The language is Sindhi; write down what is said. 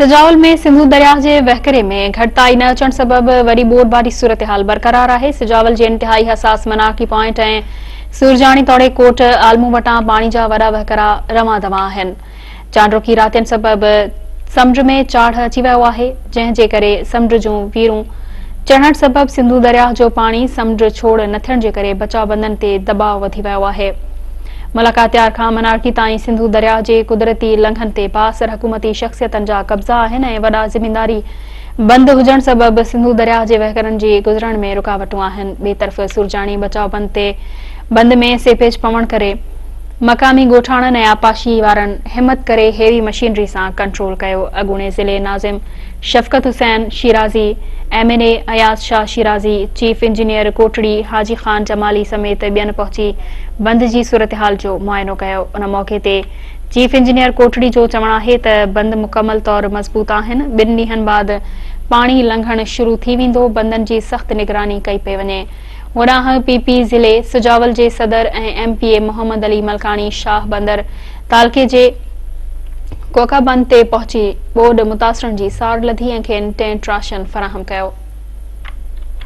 سجاول ۾ سنڌو درياهه جي وهڪري ۾ گهٽتائي نه اچڻ سبب وري ٻوڏ واري صورتحال برقرار آهي، سجاول جي انتهائي حساس منارڪي پوائنٽ ۽ سورجاڻي توڙي ڪوٽ عالمون وٽان پاڻي جا وڏا وهڪرا روان دوان آهن. چانڊوڪي راتين سبب سمنڊ ۾ چاڙهه اچي ويو آهي، جنهن جي ڪري سمنڊ جون ويرون چڙهڻ سبب سنڌو درياهه جو پاڻي سمنڊ ڇوڙ نه ٿيڻ جي ڪري بچاء بندن تي دٻاء وڌي ويو آهي. ملاڪاتيار کان منارڪي تائين سنڌو درياهه جي قدرتي لنگهن تي بااثر حڪومتي شخصيتن جا قبضا آهن ۽ وڏا زمينداري بند هجڻ سبب سنڌو درياهه جي وهڪرن جي گذرڻ ۾ رڪاوٽون آهن. ٻئي طرف سورجاڻي بچاء بند تي بند ۾ سيپيج پوڻ ڪري مقامي ڳوٺاڻن ۽ آبپاشي وارن همت ڪري هيوي مشينري سان ڪنٽرول ڪيو. اڳوڻي ضلعي ناظم Shafqat Hussain Shirazi, M N A Ayaz Shah Shirazi, chief engineer Kotri Haji Khan Jamali سميت ٻين پهچي بند جي صورتحال جو معائنو ڪيو. ان موقعي تي چيف انجنيئر ڪوٽڙي جو چوڻ آهي ته بند مڪمل طور مضبوط آهن، ٻن ڏينهن بعد پاڻي لنگهڻ شروع ٿي ويندو، بندن جي سخت نگراني ڪئي پئي وڃي. هوڏانهن پي پي ضلعي سجاول جي صدر ۽ M P A Muhammad Ali Malkani Shah Bandar تعلقي جي ڪوڪا بند تي پهچي ٻوڏ متاثرن جي سار لڌي ۽ کين ٽينٽ راشن فراهم ڪيو.